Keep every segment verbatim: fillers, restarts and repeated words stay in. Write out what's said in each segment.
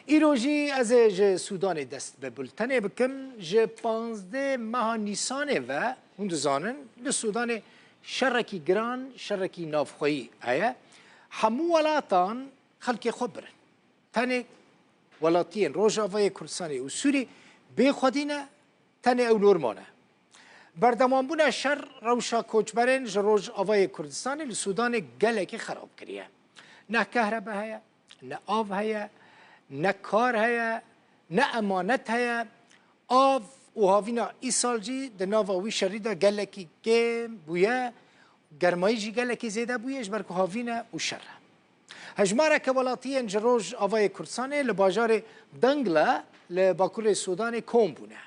Îro jî ez ê ji Sûdanê dest bi bultenê bikim. Ji panzdeh meha Nîsanê ve, hûn dizanin, li Sûdanê şerekî giran, şerekî navxweyî heye. Hemû welatan xelkê xwe birin. Tenê welatiyên Rojavayê Kurdistanê û Sûrî bê xwedî ne, tenê ew normal e. Berdewambûna şer rewşa koçberên ji Rojavayê Kurdistanê li Sûdanê gelekî xerab kiriye. Ne kehrebe heye, ne av heye, ne kar heye, ne emanet heye. Av û havîna îsal jî di nava wî şerî de gelekî kêm bûye, germayî jî gelekî zêde bûye, ji ber ku havîn e û şer e. Hejmareke welatiyên ji Rojavayê Kurdistanê li bajarê Dingle li Bakurê Sûdanê kom bûne.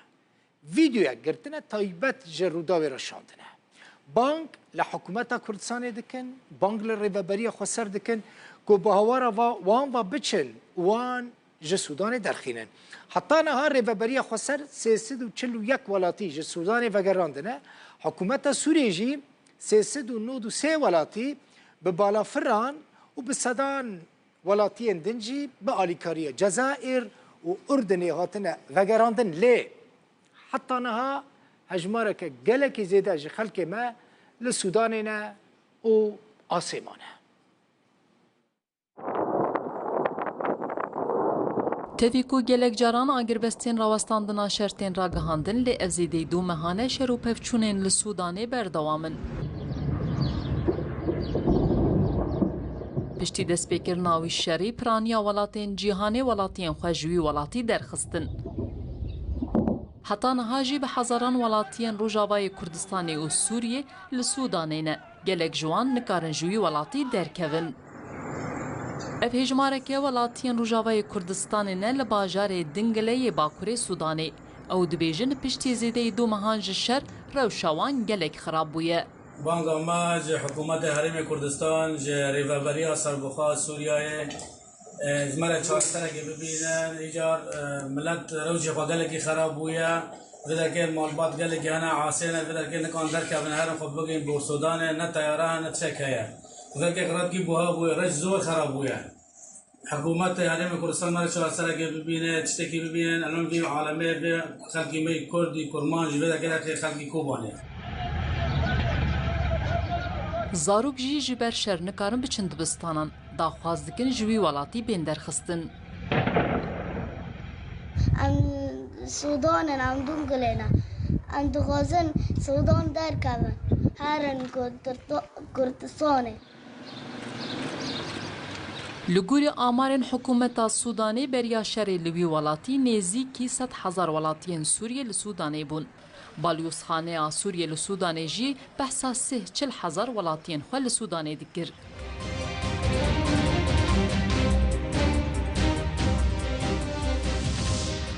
Vîdeoyek girtine taybet ji Rûdawê re şandine. Bang li hikûmeta Kurdistanê dikin, bang li Rêveberiya Xweser dikin ku bi hawara va-, wan ve biçin û wan ji Sûdanê derxînin. Heta niha Rêveberiya Xweser sê sed û çil û yek welatî ji Sûdanê vegerandine, hikûmeta Sûriyê jî sê sed û nod û sê welatî bi balafiran û bi sedan welatiyên din jî bi alîkariya Cezayir û Urdunê hatine vegerandin, lê heta niha hejmareke gelekî zêde ji xelkê me li Sûdanê ne û asê mane. Tevî ku gelek caran agirbestên rawestandina şer tên ragihandin, lê ev zêdeyî du mehan e şer û pevçûnên li Sûdanê berdewam in. Piştî destpêkirina wî şerî, piraniya welatên cîhanê welatiyên xwe ji wî welatî derxistin. Heta niha jî bi hezaran welatiyên Rojavayê Kurdistanê û Sûriyê li Sûdanê ne. Gelek ji wan nikarin ji wî welatî derkevin. Ev hêjmareke welatiyên Rojavayê Kurdistanê ne li bajarê Dingilê yê Bakurê Sûdanê. Ew dibêjin piştî zêdeyî du mehan ji şer rewşa wan gelek xirab bûye. Banga me ji hikûmetê Herêmê Kurdistan, ji Rêveberiya Serbixwe Sûriyeyê, e, ji me re çareserekê bibînin. Îcar, e, milet rewşê xwe gelekî xerab bûye. Vê derkê malbat gelekî hene, asê ne, vê derkê nikan derkevin, herin xwe bigihîn Borsodanê, ne teyare hene, ne tiştek heye. Vê derkê xebatkî buha bûye, rewş zor xerab bûye. Hikûmetê Herêmê Kurdistan me re çareserekê bibîne, tiştekî bibînin, em vî alemê vê xelkî me yî Kurd, yî Kurmanc, vê derkê derkê xelkî Kobanê. Zarok jî ji ber şer nikarin biçin dibistanan. Daxwaz dikin ji wî welatî bên derxistin. Em Sûdan in, em Dungulê ne. Em dixwazin Sûdan derkevin, herin Kurd-, Kurdistanê. Li gorî amarên hikûmeta Sûdanê, beriya şerê li wî welatî nêzîkî sed hezar welatiyên Sûriyê li Sûdanê bûn. Balyozxaneya Sûriyê li Sûdanê jî behsa sih çil hezar welatiyên xwe li Sûdanê dikir.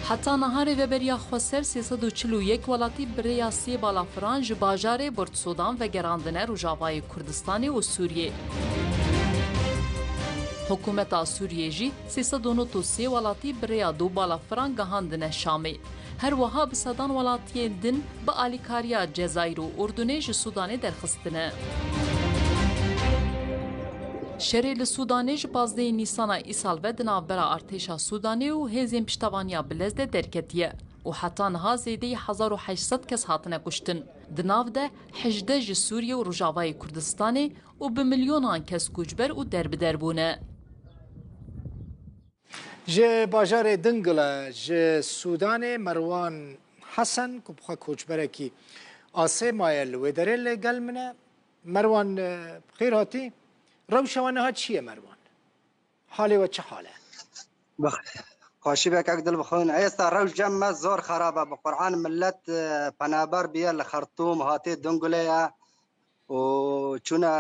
Heta niha Rêveberiya Xweser sê sed û çil û yek welatî bi rêya sê balafiran ji bajarê Burt Sûdan vegerandine Rojavayê Kurdistanê û Sûriyê. Hikûmeta Sûriyê jî sê sed û nod û sê welatî bi rêya du balafiran gihandine Şamê. Her wiha bi sedan welatiyên din bi alîkariya Cezayir û Urdunê ji Sûdanê derxistine. Şerê li Sûdanê ji pazdehê Nîsana îsal ve di navbera artêşa Sûdanê û hêzên piştevaniya Bilez de derketiye û heta niha zêdeyî hezar û heşt sed kes hatine kuştin. Di nav de hejdeh ji Sûriye û Rojavayê Kurdistanê û bi milyonan kes koçber û derbider bûne. Ji bajarê Dingile ji Sûdanê Merwan Hesen, ku bi xwe koçberekî asê maye, li wê derê li gel min e. Merwan, e, bi xêr hatî. Rewşa we niha çi ye, Merwan? Halê we çi hal e? Bi xweşî be kek Dilbixwîn. Êsta rewş cem me zor xerab e. Bi Qur'an millet, e, penaber bûye li Xertûm, hatê Dingulê ye. û çûne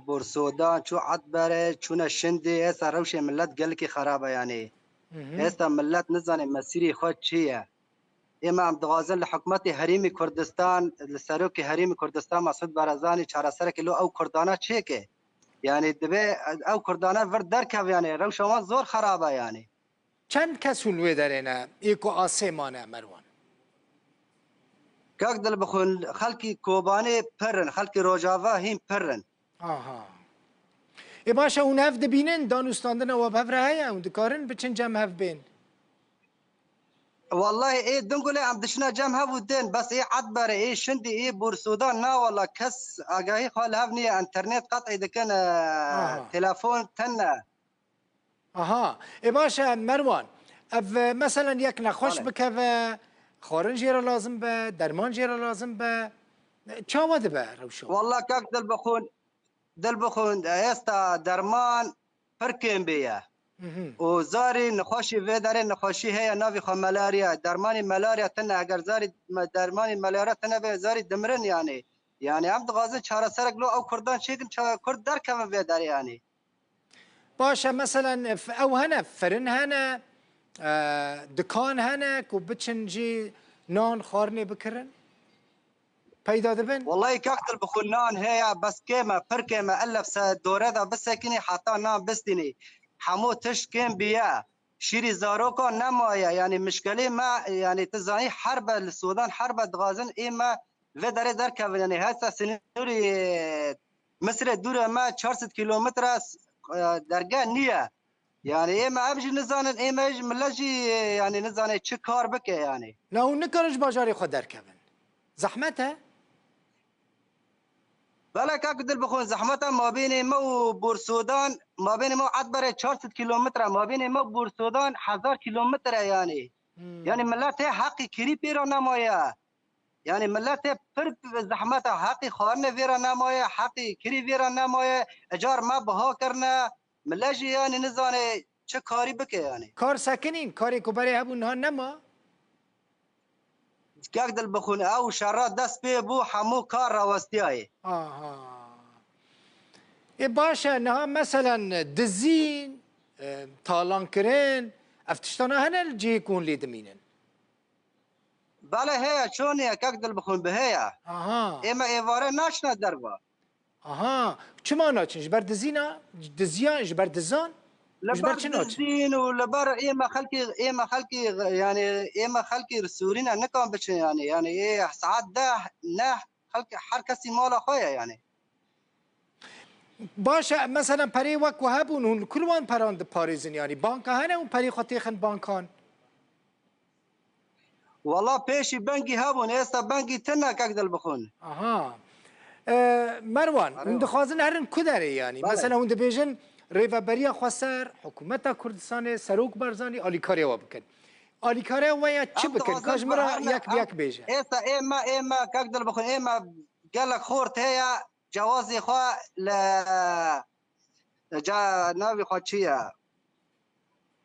Borsodan, çû Etberê, çûne Şindê, êsta rewşê milet gelekî xerab e yanî. Hı hı. Êsta milet nizane mesîrê xwe çi ye. Ême em dixwazin li hikûmetê Herêmê Kurdistan, li serokê Herêmê Kurdistan Mesûd Barzanî çareserekê lo ew Kurdana çêke. Yanî divê ew Kurdana vir derkeve yanî, rewşa wan zor xerab e yanî. Çend kes hûn wê derê ne, ê ku asê mane, Merwan? Kak Dilbixwîn, xelkî Kobanê pir in, xelkî Rojava hîn pir in. Aha. Ê baş e, hûn hev dibînin, danûstandina we bi hev re heye, hûn dikarin biçin cem hev bên? Wallahî ê Dingulê em dişine cem hev û din, bes ê Edberê, ê Şindî, ê Bûrsodan na walla kes agahî xwe li hev niye, enternet qet'î dikin, e, Aha. Telefon tune. Aha. Ê baş e Merwan, ev, e, meselen yek nexweş Belê. bikeve, xwarin jê re lazim be, derman jê re lazim be, e, çawa dibe rewşa? Walla kak Dilbixwin, Dilbixwin, êsta derman pir kêm bê ye. Mhm. Û zarî nexweşî vê derê nexweşî heye navê xwe malarya. Dermanî malarya tine, eger zarî me-, dermanî malarya tine be zarî dimirin yanî. Yanî em dixwazin çareserek lo ew kurdan çêkin, ça-, kurd derkevin vê derê yanî. Baş e, meselen, f-, ew hene, firin hene, e, dikan hene ku biçin jî nan xwarinê bikirin? Peyda dibin? Wallahî kak Dilbixwin nan heye, bes kêm e, pir kêm e. Elef se dore de bisekinî heta nan bistînî. Hemû tişt kêm bîye. Şîrî zarokan nemaye. Yanî mişkelê me, yanî tu zanî herbe li Sodan herbe dixwazin ê me vê derê derkevin. Yanî heta sinûrî Misirê dûre me çar sed kîlometre, e, derge niye. Yanî ê me ev jî nizanin, ê me jî millet jî, e, yanî nizane çi kar bike yanî. Na hûn nikarin ji bajarê xwe derkevin? Zehmet e? Belê kak Dilbixwin, zehmet e, mabênê me û Bûrsodan, mabênê me û Edberê çar sed kîlometre, mabênê me û Bûrsodan hezar kîlometre yanî. Hmm. Yanî millet hê heqî kirî pê re nemaye. Yanî milletê pir zehmet e, heqî xwarinê vê re nemaye, heqî kirî vê re nemaye, ecar me biha kirine, millet jî yanî nizane çi karî bike yanî. Kar sekinîn, karê ku berê hebû niha nema? Kek Dilbixwin, ew şera dest pê bû, hemû kar rawestiyayê. Aha. Ê baş e, niha meselen dizîn, e, talankirin, ev tiştana hene li cihê ku hûn lê dimînin? Belê heye, çonê ye, kek Dilbixwin, bi heye. Aha. Ê me êvare naçine derve. Aha. Çima naçin? Ji ber dizîna, diziya, ji ber dizan? Ji ber çi naçin? Li ber dizîn û li ber ê me xelkê, ê me xelkê, yanî ê me xelkê Sûrî ne, nikan biçin yanî. Yanî ê saet deh, neh, xelkê her kesî mala xwe ye yanî. Baş e, meselen perê wek ku hebûn, hûn li ku li wan peran diparêzin? Yanî banka hene û perê xwe têxin bankan? Wala pêşî bengî hebûn, êsta bengî tune kek Dilbixwin. Aha. E, Merwan, Alo. Hûn dixwazin herin ku derê yanî? Belê. Mesela hûn dibêjin Rêveberiya Xweser, Hikûmeta Kurdistanê, Serok Barzanî alîkariya we bikin. Alîkariya we ya çi Em bikin? Ka dixwazin ji min re herin, yek bi em, yek bêje. Êsta ê me, ê me kek Dilbixwin, ê me gelek xort heye, cewazê xwe li, ca, navê xwe çi ye?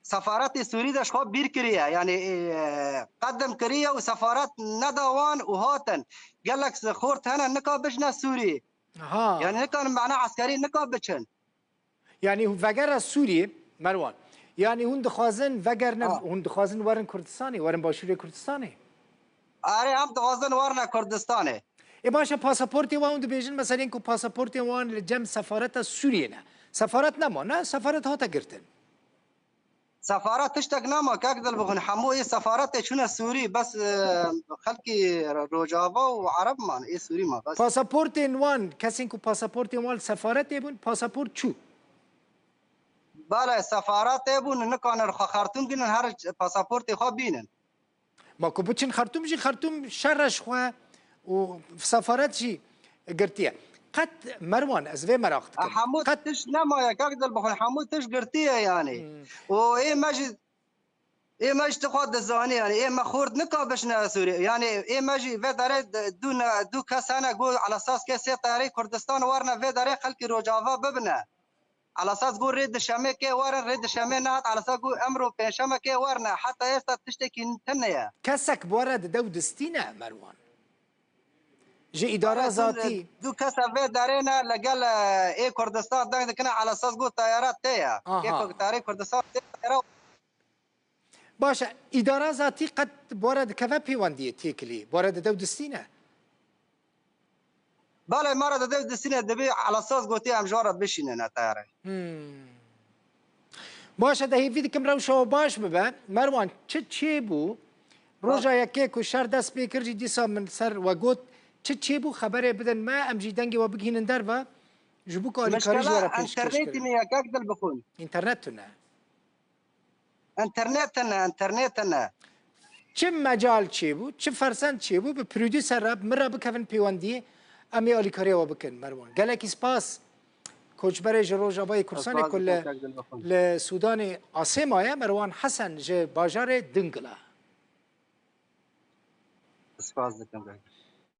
Sefaretê Sûrî de ji xwe bîr kiriye. Yanî, e, qedim kiriye û sefaret neda wan û hatin. Gelek xort hene nika biçine Sûrî. Aha. Yanî nika mana eskerî nika biçin. Yanî hûn vegere Sûriyê, Merwan. Yanî hûn dixwazin vegerine, Ha. hûn dixwazin werin Kurdistanê, werin Başûrê Kurdistanê? Erê, em dixwazin werine Kurdistanê. Ê baş e, pasaportê wan hûn dibêjin, mesela yên ku pasaportê wan li cem sefareta Sûriyê ne. Sefaret nema, ne? Sefaret hate girtin. Sefaret tiştek nema, kek Dilbixwin. Hemû ê sefaretê çûne Sûrî, bes, e, xelkî Rojava û Ereb man, ê Sûrî ma bes. Pasaportên wan, kesên ku pasaportên wan li sefaretê bûn, pasaport çû? Belê, sefaretê bûn, nikanin xwe Xertûm bînin, her pasaportê xwe bînin. Ma ku biçin Xertûm jî, Xertûm şer e ji xwe û sefaret jî girtiye. Qet Merwan, ez vê meraq dikim. Hemû Qet tişt nemaye, kak Dilbixwin, hemû tişt girtiye yanî. Hmm. Û ê me jî, ê me jî tu xwe dizanî yanî, ê me xort nika biçine Sûriyê. Yanî ê me jî vê derê d-, du ne, du kes hene, got, ala esas ke sê teyarê Kurdistan werine vê derê xelkê Rojava bibine. Ala esas got rê dişemê kê werin, rê dişemê nehat, ala esas got emro pêncşeme kê werine. Heta êsta tiştekî tune ye. Kesek bi we re dide û distîne, Merwan? Ji îdara Wala zatî. Du kesa vê derê ne, li gel, e, ê Kurdistan deng dikine, ala esas got teyara tê ye. Aha. Kê ku teyarê Kurdistan tê teyara. Baş e, îdara zatî qet bi we re dikeve pêwendiyê têkilî? Bi we re dide û distîne? Belê, me re dide û distîne, dibê ala esas gotî em ji wan re bişînin teyarê. Hmm. Baş e, de hêvî dikim rewşa we baş bibe. Merwan, çi çêbû? Roja yekê ku şer dest pê kir jî dîsa min ser we got, çi çêbû xeberê bidin me, em jî dengê we bigihînin derve, ji bo ku alîkarî ji we re pêşkêş kirin. Mişkela enternetê me ye, kak Dilbixwin. Înternet tune. Înternet tune, înternet tune. Çi mecal çêbû, çi fersend çêbû, bi prodûser re, min re bikevin pêwendiyê, em ê alîkariya we bikin, Merwan. Gelekî spas. Koçberê ji Rojavayê Kurdistanê ku li, li Sûdanê asê maye, Merwan Hesen ji bajarê Dingila. Spas dikim.